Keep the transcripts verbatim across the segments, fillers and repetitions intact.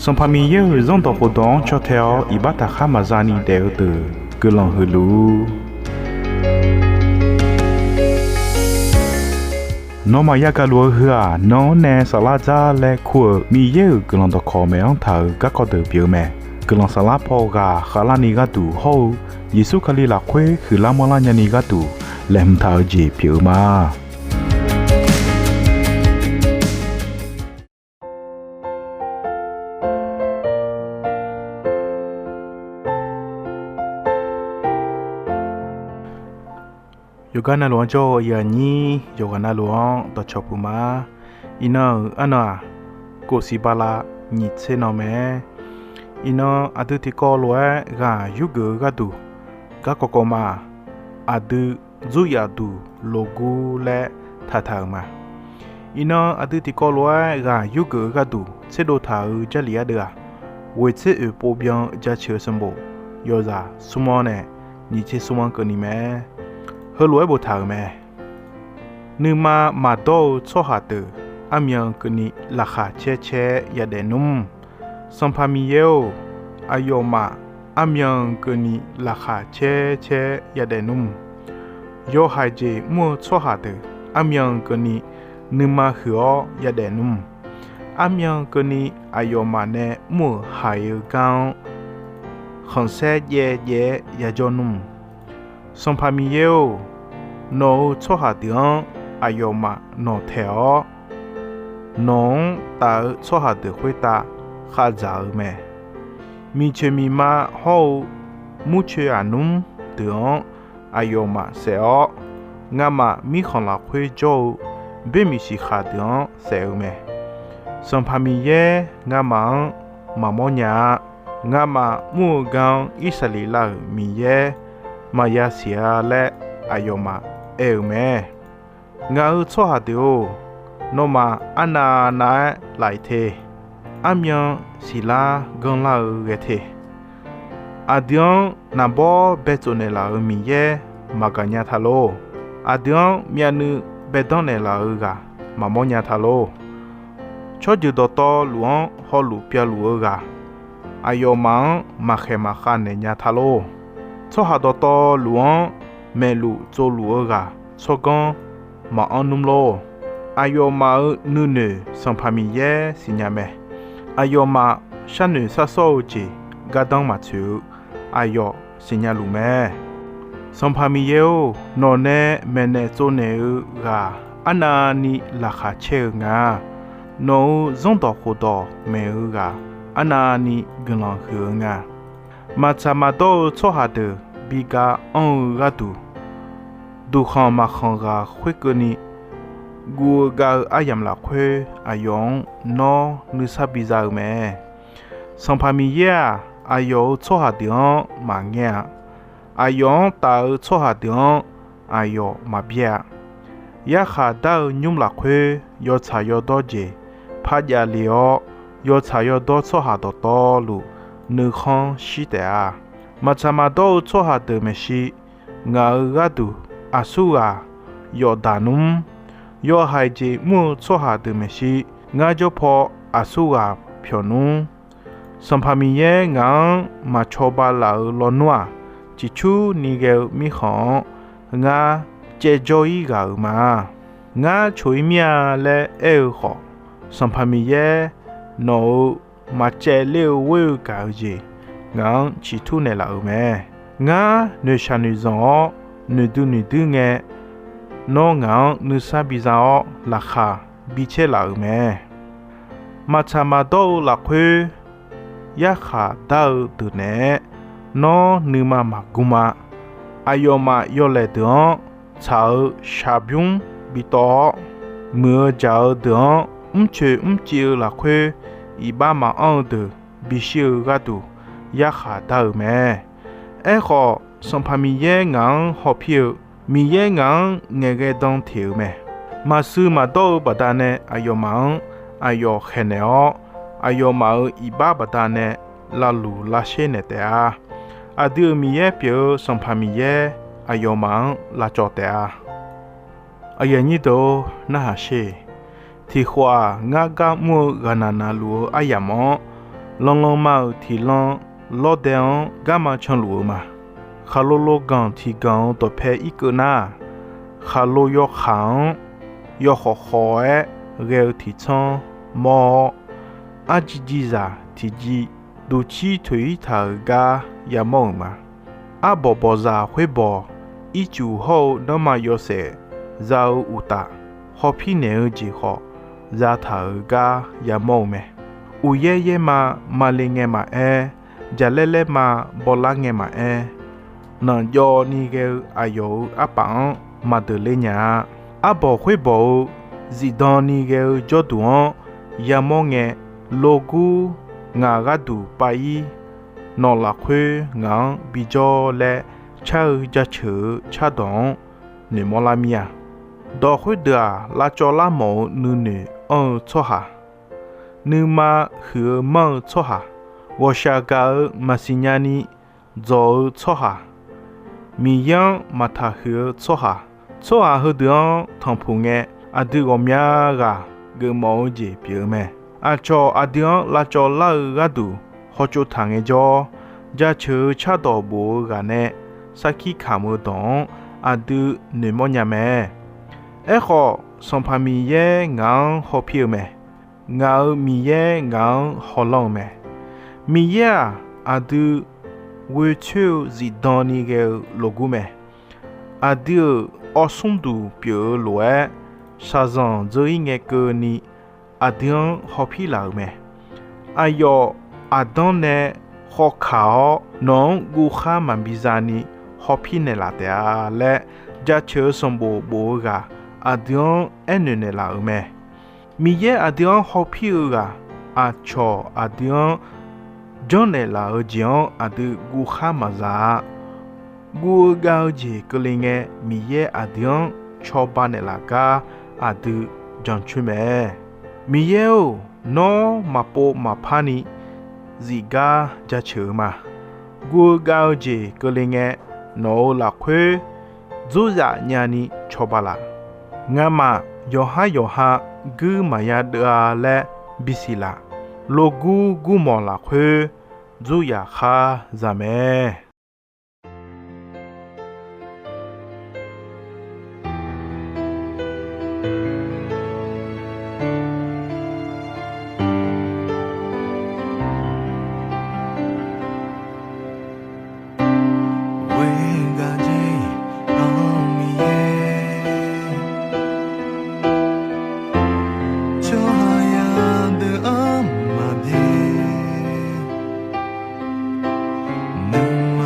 Sanqpaq Miqyaer-euq Zanrdawq khofdawq-anr caw tae-awr iqbax taqkhar maqza ni daef-eu deuq guiqlanq huiqluf. Nawmaf yagaq luf-eu heu-aq, nan-anr nae saflar dzar laer kur-euq Miqyaer-euq guiqlanq dawqkawq maeq-anr taq-euq garkawv deuq pyeuf-eu mae. Guiqlanq saflar paw ghaq khavlarni gharduq hawr-eu Yeqsur Kali lafkhoer huiqlar manrlar nyani gharduq laeqhmq taq-eu jeq pyeuf-eu ma. Yawqgar navluf-anr jawr-eu aqyuif aqnyir, yawqghaq navluf-anr dawqcawq puq ma. Iqnan-euq arnan-aq, kof siq bala nyiq tser nan mae. Iqnan aqdui tiqkawv lof-aer ghaq yurgeuf-eu gharduq garkawv kawv ma. Aqdui dzuryaf duq logur laer taqtaq-euq ma. Iqnan aqdui tiqkawv lof-aer ghaq yurgeuf-eu gharduq tserdov taq-euq Jarlif ardeuv-aq, Ghoeqtser oeq pov byan-eu jaceuq-eu sanqbof yawzaq smr-anr nae nyiq tser smr-anr keuvni mae. Heulof-aer boftaq-euq mae. Nuima maqdawr-eu tsawrhaq deuq armyan keuvni laqkhaq caer caer yadaef nmr. Sanqpaq Miqyaer-or, aqyawfmaf armyan keuvni laqkhaq caer caer yadaef nmr. Yawhaiq jeq mr-eu tsawrhaq deuq armyan keuvni nuima huiq-awr yadaef nmr. Armyan keuvni aqyawfmaf nae mr-euq haiq-eu gar-anr khanqsaer jaev jaev-aer yajawr nmr. Sanqpaq Miqyaer-or, nawq-euq tsawrhaq deuq-anr aqyawfmaf nawqtaeq-awr, nawq-anr taf-eu tsawrhaq deuq khoertav khavdzaq-eu mae. Miqcoeq miqma hawr-eu murcoeq aqnmr deuq-anr aqyawfmaf saef-awr, ngamaf mirkhanq lafkhoer jawr-eu boermiq siqkhaq deuq-anr saef-eu mae. Sanqpaq Miqyaer ngamaf-anr maqmawr nya-a. Ngamaf mr-eu gar-anr Irsaqleqlav-euq Miqyaer maqya siq-a laer aqyawfmaf aer-eu mae. Ngaq-euq tsawrhaq deuq-or, nawmaf arnav nav-aer laf-iq te. Armyan siqlar ganrlar-eu ghae te. Aqdui-anr naqbawr baetsov naeqlaf-euq Miqyaer maqgaq nya ta lor. Aqdui-anr myavnuiv baedanr naeqlaf-eu ghaq maqmawr nya ta lor. Tsawrjeuq dawqtawvluf-anr hawluf pyavluf-eu ghaq, aqyawfmaf-anr maqkhaeq maqkhav naeq nya ta lor. Tsawrhaq dawqtawvluf-anr maeqluf tsovluf-eu ghaq tsawrganr maqanr nmr lor. Aqyawfmaf-euq nuinoeq Sanqpaq Miqyaer siqnya mae. Aqyawfmaf sharnoeq sharsawr-eu jeq gardanr maqtsoeq-eu aqyawf siqnya luf mae. Sanqpaq Miqyaer-or, nawqnae maeqnaeq tsovnaeq-eu ghaq arnavni laqkhaq caer-eu nga. Nawq-euq zanrdawq khofdawq maeq-eu ghaq arnavni guiqlanq huiq-eu nga. Maqtsaq maqdawr-eu tsawrhaq deuq bi ga anr-eu gharduq, duqkhanq maqkhanq ghaq khoerkeuvni guv-eu gav-eu aryamq lafkhoer aqyawf-anr nawr nuisar biza-eu mae. Sanqpaq Miqyaer-aq, aqyawf-euq tsawrhaq deuq-anr maqngaer-a. Aqyawf-anr taf-eu tsawrhaq deuq-anr aqyawf maqbyaer-a. Yarkhaq dar-eu nymr lafkhoer yawtsaq yawdawr jeq par jav le-awr, yawtsaq yawdawr tsawrhaq dawqtawvluf nuikhanr shir taef-a. Maqtsaq maqdawr-eu tsawrhaq deuq maeqshi ngaq-euq gharduq aqsurghaq yawf daq nmr. Yawhaiq jeq mr-eu tsawrhaq deuq maeqshi ngar jawr paw aqsurghaq pyawq nmr. Sanqpaq Miqyaer ngaq-anr maq cawba laf-euq lawnmr-aq, ciqcurni ghae-eu mirkhanq-anr ngar caevjawr-ir ghaq-euq ma. Ngar coq-ir mir-a laer aer-eu khawf, Sanqpaq Miqyaer nawq-euq maqcaevler-eu ghoer-eu gaq-eu jeq ngaq-anr ciqtur naeqlaf-euq mae. Ngar noeqshaq noeqzanq-awr noeqdui noeqdui ngae, nawr ngaq-anr nuisar biza-awr laqkhaq bicaer laf-euq mae. Maqtsaq maqdawr-eu lafkhoer yarkhaq dar-eu deuq naeq-aer nawr nuima maqgm-a. Aqyawfmaf yawlaeq deuq-anr tsaq-eu shaqbymr bitawv-awr, muiq-eu jaq-eu deuq-anr mrcoeq mrciv-eu lafkhoer iqbax maqanr-eu deuq bishir-eu gharduq yarkhaq dar-euq mae. Aerkhawf, Sanqpaq Miqyaer ngaq-anr hawpir-eu, Miqyaer ngaq-anr ngaeqghae dan teq-euq mae. Maqsui maqdawr-eu baqdanae aqyawfmaf-anr aqyawf khaeqnaeq-awr, aqyawfmaf-euq iqbax baqdanae lavluq lavsher naeq taef-a. Aqdui-euq Miqyaer pyeuf-eu Sanqpaq Miqyaer aqyawfmaf-anr lavcawv taef-a. Aqyuif aqnyir deuq-or, narhaq sher. Tiqkhof-aq, ngar gar mr-eu ghaqnaq naqluf-eu aryamq-anr Lanlanma-euq tiqlanr lawrdae-anr garma canluf-eu ma. Khaqlo lo ganq tiqganq-eu dawqpae irkeuv nar-aq, khaqlo yawkhaq-anr yawkhawf khawf-aer ghae-eu tiqtsanr mawr-awr, arjiv jizaq tiqjiv duqcir toeq-ir taq-euq gar yamawr-euq ma. Arbawq bawqzaq khoerbawq ircuf hawr-eu nanrma yawshaef za-eu uqtaf, hawpir naeq-eu jeq khawf zataq-euq gar yamawr-eu mae. Uqyaer yaerma male ngae maqaer, jaqlaer laerma bawlar ngae maqaer, nanqjawv ni ghae-eu aqyawf-euq arpaf-anr maqdeuq ler nya-a. Arbawq khoerbawq-eu zifdan ni ghae-eu jawrduq-anr yamawr ngae, logur ngaq gharduq pav-ir, nawq lafkhoer ngaq-anr bijawr laer car-eu jaceuq-eu cardawq-anr noeqmawr lar mir-a. Dawq khoerdeuq-aq, lavcawv larmawf-eu nuinoeq anr-eu tsawrhaq, nuima huiq-eu manr-eu tsawrhaq, ghawqshaq gaq-eu maqsiq nyani dzawq-eu tsawrhaq, Miqyaer-anr maqtaq huiq-eu tsawrhaq, tsawrhaq heudeuq-anr tanqpuq ngae, aqdui ghawqmya ghaq geufmawf-eu jeq pyeuf-eu mae. Aqcawq aqdui-anr lavcawv lar-eu gharduq hawtsov taq ngaejawr, jaceuq-eu cardawq bof-eu ghaq nae sarkir kamq-eu dawq-anr aqdui noeqmawr nya mae. Aerkhawf, Sanqpaq Miqyaer ngaq-anr hawpir-eu mae. Ngaq-euq Miqyaer ngaq-anr hawlanr-eu mae. Miqyaer-aq, aqdui ghoe coer-eu zifdan ni ghae-eu logur mae. Aqdui-euq awrsmr duq pyeuf-eu lof-aer, shaqzanq dzeur-ir ngae keuvni aqdui-anr hawpir laf-euq mae. Aqyawf aqdanr nae khawkaq-awr, nawq-anr guvkhar maqbi zani hawpir naeqlaf taef-a laer, jaceuq-eu sanqbof bof-eu ghaq aqdui-anr aernoeq naeqlaf-euq mae. Miqyaer aqdui-anr hawpir-eu ghaq, aqcawq aqdui-anr janrnaeq laf-eu jeq-anr aqdui guvkhar maqza-a. Guv-eu gav-eu jeq keuvle ngae, Miqyaer aqdui-anr cawba naeqlaf gar aqdui jancoer mae. Miqyaer-or, nawr maqpov maqpar ni zifgar jaceuq-eu ma. Guv-eu gav-eu jeq keuvle ngae, nawq-euq lafkhoer dzorzaf nyani cawba laf. Ngamaf yawqhar yawqha guir maqya deuv-a laer bisiq laf. Logur gurmawq lafkhoer dzorzaf khar za mae. Ghoer-eu gaq jeq-anr Miqyaer, tsawrhaq yadeuq-anr maqbyaer, nuima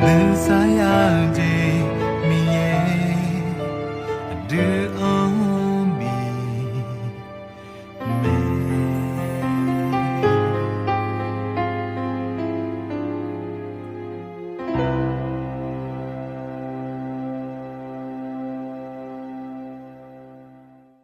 Nuisar ya-eu jeq Miqyaer, aqdui